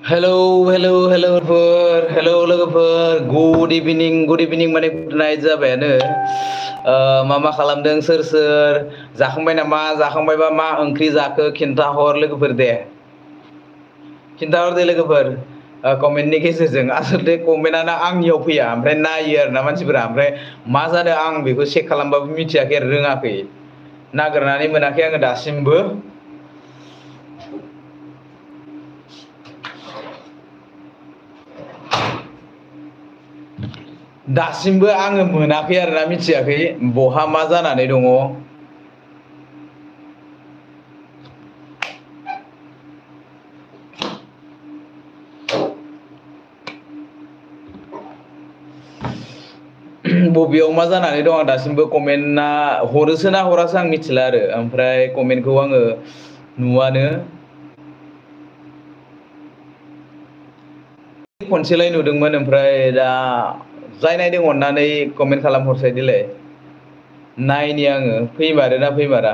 hello लोगोफोर good इभिनिं माने good night जाबायानो मा खालामदों सोर जाखांबाय नामा जाखांबायबा मा ओंख्रि जाखो खिन्थाहर लोगोफोर दे खिन्थाहर दे लोगोफोर कमेन्टनि गेजेरजों आसलथे कमेन्टआनो आंनियाव फैया ओमफ्राय नायो आरोना मानसिफोरा ओमफ्राय मा जादों आं बेखौ चेक खालामबाबो मिथियाखै आरो रोङाखै नागिरनानै मोनाखै आङो दासिमबो दासिमबो आङो मोनाखै आरोना मिथियाखै बहा मा जानानै दङ बबेयाव मा जानानै दं आं दासिमबो कमेन्टआ हरोसो ना हरासो आं मिथिला आरो ओमफ्राय कमेन्टखौ आङो नुवानो खनसेलाय नुदोंमोन ओमफ्राय दा जाय नायदों अननानै कमेन्ट खालाम हरसाय देलाय नायनि आङो फैमारो ना फैमारा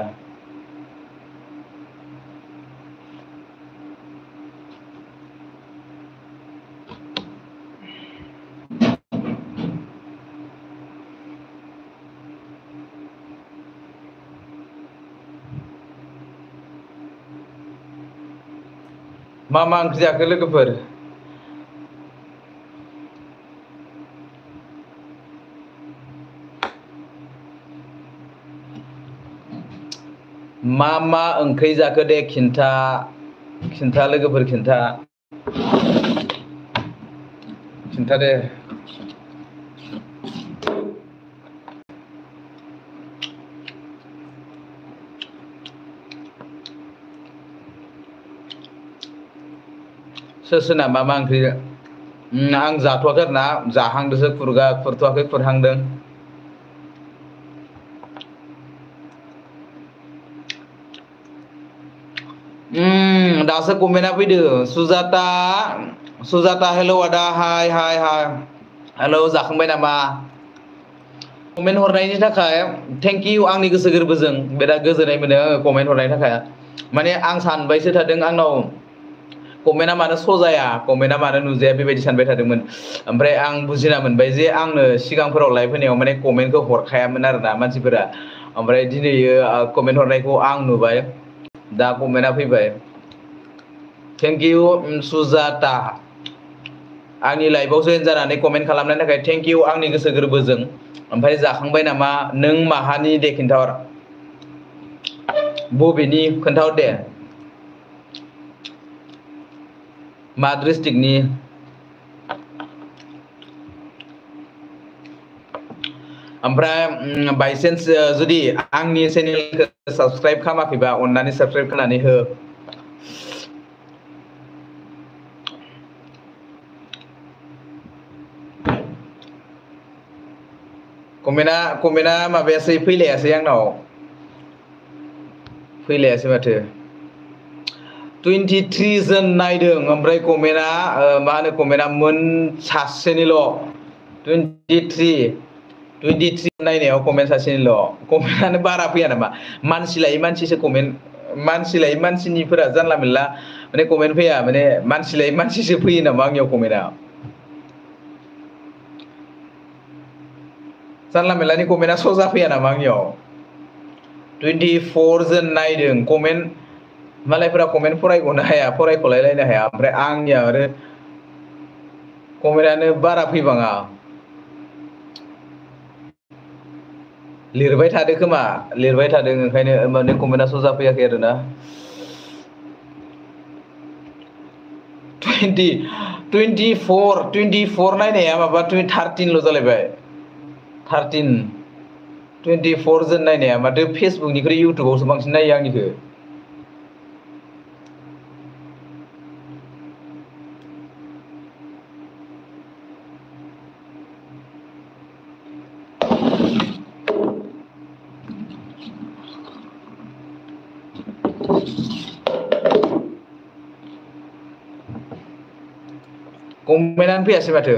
मा ओंख्रि जाखो लोगोफोर मा ओंख्रि जाखो दे खिन्था लोगोफोर खिन्था दे सोरना मा ओंख्रि आं जाथ'वाखै आरोना जाहांदोसो खुरथ'वाखै खुरहांदों दासो कमेन्टआ फैदों सुजाता हेलौ आदा हाय हेलौ जाखांबाय नामा कमेन्ट हरनायनि थाखाय थेंक इउ आंनि गोसो गोरबोजों बिराद गोजोननाय मोनो आङो कमेन्ट हरनायनि थाखाय माने आं सानबायसो थादों आंनाव कमेन्टआ मानो सजाया कमेन्टआ मानो नुजाया बेबायदि सानबाय थादोंमोन ओमफ्राय आं बुजिना मोनबाय जे आंनो सिगांफोराव लाइभ होनायाव माने कमेन्टखौ हरखायामोन आरोना मानसिफोरा ओमफ्राय दिनै कमेन्ट हरनायखौ आं नुबाय दा कमेन्टआ फैबाय थेंक इउ सुजाता आंनि लाइभआव जयेन जानानै कमेन्ट खालामनायनि थाखाय थेंक इउ आंनि गोसो गोरबोजों ओमफ्राय जाखांबाय नामा नों माहानि दे खिन्थाहर बबेनि खोन्थाहर दे मा डिस्ट्रिक्टनि ओमफ्राय बायसान्स जुदि आंनि चेनेलखौ साबसक्राइब खालामाखैबा अननानै साबसक्राइब खालामनानै हो कमेन्टआ माबायासै फैलायासै आंनाव फैलायासै माथो 23 जन नायदों ओमफ्राय कमेन्टआ मा होनो कमेन्टआ सासेनिल' 23 नायनायाव कमेन्ट सासेनिल' कमेन्टआनो बारा फैया नामा मानसि लायै मानसिनिफोरा जानला मोनला माने कमेन्ट फैया माने मानसि लायै मानसिसो फैयो नामा आंनियाव कमेन्टआ जानला मेनलानि कमेन्टआ सजा फैया नामा आंनियाव 24 जन नायदों कमेन्ट मालायफोरा कमेन्ट फरायख'लायलायनो हाया ओमफ्राय आंनिया आरो कमेन्टआनो बारा फैबाङा लिरबाय थादों ओंखायनो माने कमेन्टआ सजा फैयाखै आरोना 24 नायनाया माबा 13ल' जालायबाय 24 जन नायनाया माथो फेसबुकनिख्रुइ इउटुबावसो बांसिन नायो आंनिखौ कमेन्टआनो फैयासै माथो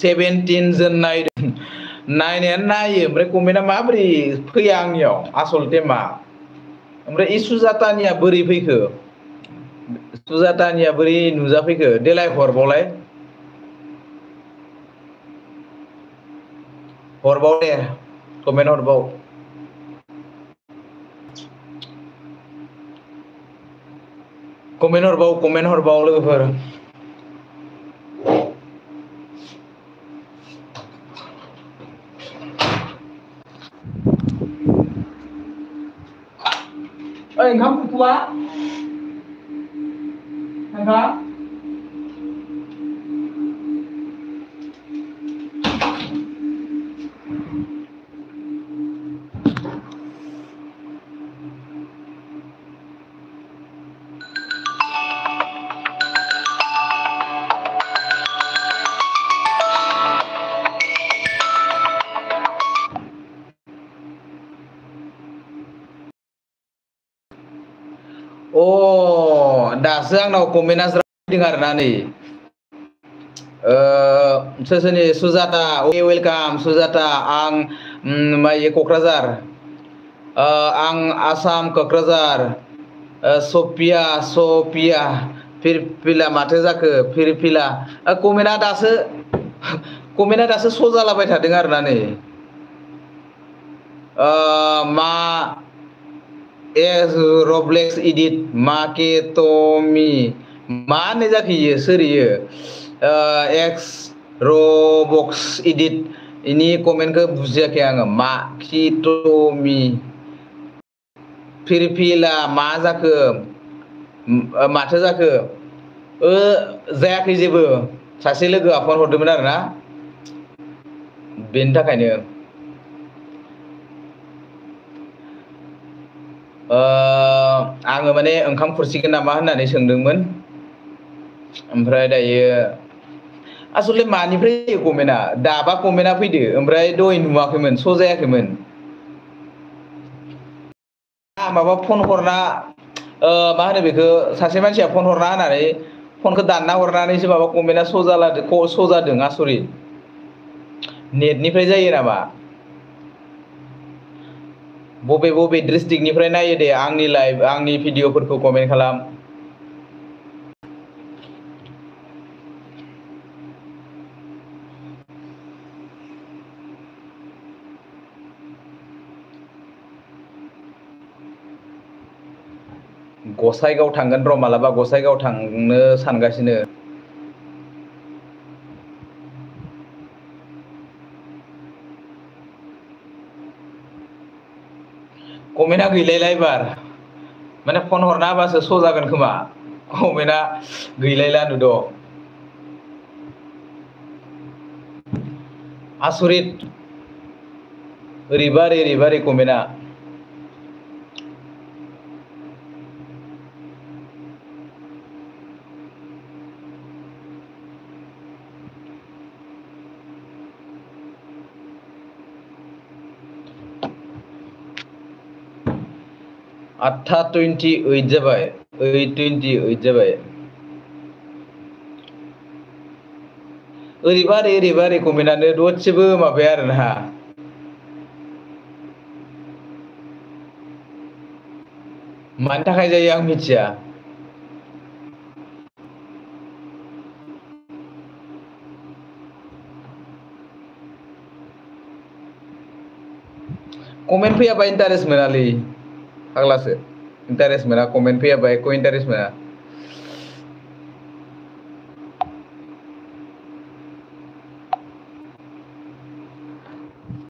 17 जोन नायदों नायनायानो नायो ओमफ्राय कमेन्टआ माबोरै फैया आंनियाव आसलथे मा ओमफ्राय इ सुजातानिया बोरै फैखो सुजातानिया बोरै नुजाफैखो देलाय हरबावलाय दे कमेन्ट हरबाव कमेन्ट हरबाव लोगोफोर ओंखाम खुथुआ नोंथां दासो आंनाव कमेन्टआ फैदों आरोना नै सोरनि सुजाता वेलकाम सुजाता आं माइ क'क्राझार आं आसाम क'क्राझार सफिया फिरफिला माथो जाखो फिरफिला कमेन्टआ दासो श' जालाबाय थादों आरोना नै मा रब्लेक्स इडिट माकेटमी मा होननाय जाखो इयो सोर इयो एक्स रबक्स इडिट इनि कमेन्टखौ बुजियाखै आङो माकिटमी फिरफिला मा जाखो माथो जाखो जायाखै जेबो सासे लोगोआ फन हरदोंमोन आरोना बेनि थाखायनो आङो माने ओंखाम खुरसिगोन नामा होननानै सोंदोंमोन ओमफ्राय दायो आसलथे मानिफ्राय फैयो कमेन्टआ दाबा कमेन्टआ फैदो ओमफ्राय दहाय नुवाखैमोन श' जायाखैमोन माबा फन हरना मा होनो बेखौ सासे मानसिया फन हरना होनानै फनखौ दानना हरनानैसो माबा कमेन्टआ श' जादों आसरित नेटनिफ्राय जायो नामा बबे डिस्ट्रिक्टनिफ्राय नायो दे आंनि भिडिअफोरखौ कमेन्ट खालाम गसाइगाव थांगोन र' मालाबा गसाइगाव थांनो सानगासिनो कमेन्टआ गैलायला एबार माने फन हरना होबासो श' जागोन खोमा कमेन्टआ गैलायला नुद' आसरित ओरैबारै कमेन्टआ आठथा 28 जाबाय 8:28 जाबाय ओरैबारै कमेन्टआनो दसेबो माबाया आरोना मानि थाखाय जायो आं मिथिया कमेन्ट फैयाबा इन्टारेस्ट मोनालै फाग्लासो इन्टारेस्ट मोना कमेन्ट फैयाबा एख' इन्टारेस्ट मोना